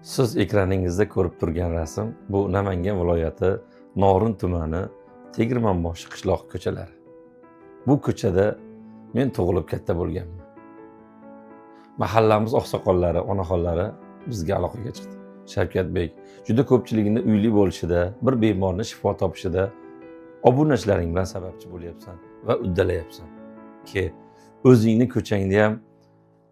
Siz ekraningizda ko'rib turgan rasm bu Namangan viloyati Norin tumani Tegirmonboshi qishloq ko'chalari. Bu ko'chada men tug'ilib katta bo'lganman. Mahallamiz oqsoqollari, onaxonlari bizga aloqaga chiqdi. Shavkatbek, juda ko'pchiligini uyli bo'lishida, bir bemorni shifo topishida obunachilaring bilan sababchi bo'lyapsan va uddalayapsan. Ke, o'zingni ko'changda ham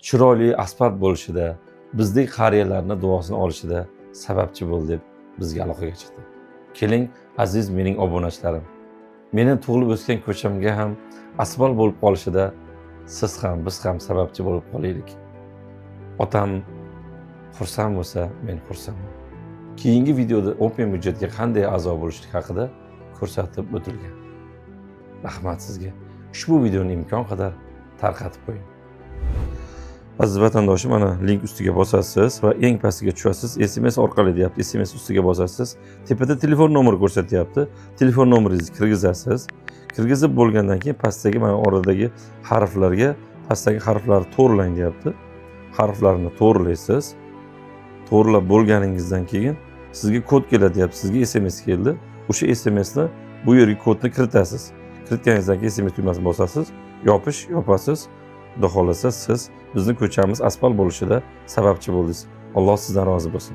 chiroyli asfalt bo'lishida, bizdek qariyalarni duosini olishida sababchi bo'l deb bizga aloqaga chiqdi. Keling, aziz mening obunachilarim, meni tug'ilib o'sgan ko'chamga ham asfalt bo'lib qolishida siz ham, biz ham sababchi bo'lib qolaylik. Otam xursand bo'lsa, men xursandman. Keyingi videoda Open byudjetga qanday a'zo bo'lishlik haqida ko'rsatib o'tilgan. Rahmat sizga. Ushbu videoni imkon qadar tarqatib qo'ying. Aziz vatandoshim, mana link ustiga bosasiz va eng pastiga tushasiz. SMS orqali deyapti. SMS ustiga bosasiz. Tepada telefon nomeri ko'rsatyapti. Telefon nomeringizni kirgizasiz. Kirgizib bo'lgandan keyin pastdagi mana oradagi harflarga, pastdagi harflarni to'g'rilang deyapti. Harflarni to'g'rilaysiz. To'g'rilab bo'lganingizdan keyin sizga kod keladi deyapti. Sizga SMS keldi. O'sha SMSni bu yerga kodni kiritasiz. Kiritganingizdan keyin SMS tugmasini bosasiz, yopish, yopasiz. Xudo xohlasa, siz bizni ko'chamiz asfalt bo'lishida sababchi bo'ldingiz. Alloh sizdan rozi bo'lsin.